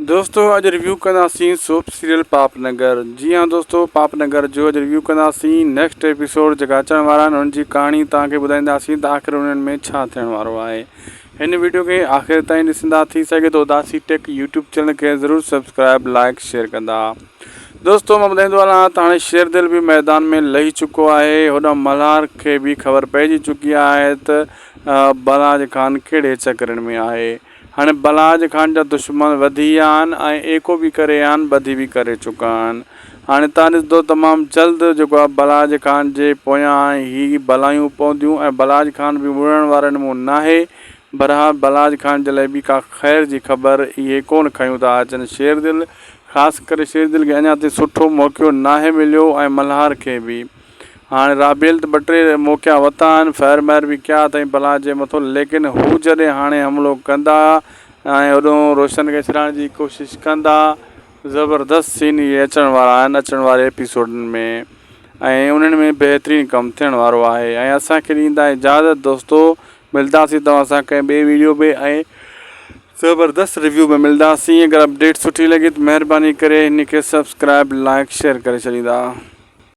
دوستو اڄ ريويو ڪنداسين سوپ سيريل پاپ نگر جي ها دوستو پاپ نگر جو اڄ ريويو ڪنداسين نيڪسٽ ايپيسوڊ جيڪا اچڻ وارا آهن انهن جي ڪهاڻي توهان کي ٻڌائينداسين ته آخر انهن ۾ ڇا ٿيڻ وارو آهي هن ويڊيو کي آخر تائين ڏسندا ٿي سگهي ٿو اداسي ٽيڪ يوٽيوب چينل کي ضرور سبسڪرائب لائڪ شيئر ڪندا دوستو مان ٻڌائيندو هلان ته هاڻي شير دل به ميدان ۾ لهي چڪو آهي هوڏانهن ملهار کي به خبر پئجي چڪي آهي ته بلاج خان ڪهڙي چڪرين ۾ آهي هاڻي بلاج خان جا دشمن وڌي ويا آهن ۽ ايڪو به ڪري ويا آهن ٻڌي به ڪري چڪا آهن. هاڻي تان ڏسندو تمام جلد جيڪو آهي بلاج خان جي پويان هي بلايون پونديون ۽ بلاج خان به مڙڻ وارن مون ناهي. بھرحال بلاج خان جي لاء به ڪا خير جي خبر اهي ڪونه کنيون ٿا اچن. شيردل خاص ڪري شيردل کي اڃا تائين سٺو موقعو ناهي مليو ۽ ملهار کي به. هاڻي رابيل ته ٻه ٽي موقعا وتا آهن، فائر مائر به ڪيا اٿائين بلا جي مٿو، ليڪن هو جڏهن هاڻي حملو ڪندا ۽ هوڏهون روشن کي ڇڏائڻ جي ڪوشش ڪندا. زبردست سين اهي اچڻ وارا آهن اچڻ واري ايپيسوڊن ۾ ۽ انهن ۾ بهترين ڪم ٿيڻ وارو آهي ۽ اسان کي ڏيندا اجازت دوستو ملداسين توهان سان ڪنهن ٻئي ويڊيو ۾ ۽ زبردست ريويو ۾ ملداسين اگر اپڊيٽ سٺي لڳي ته مهرباني ڪري هن کي سبسڪرائب لائڪ شيئر ڪري ڇڏيندا.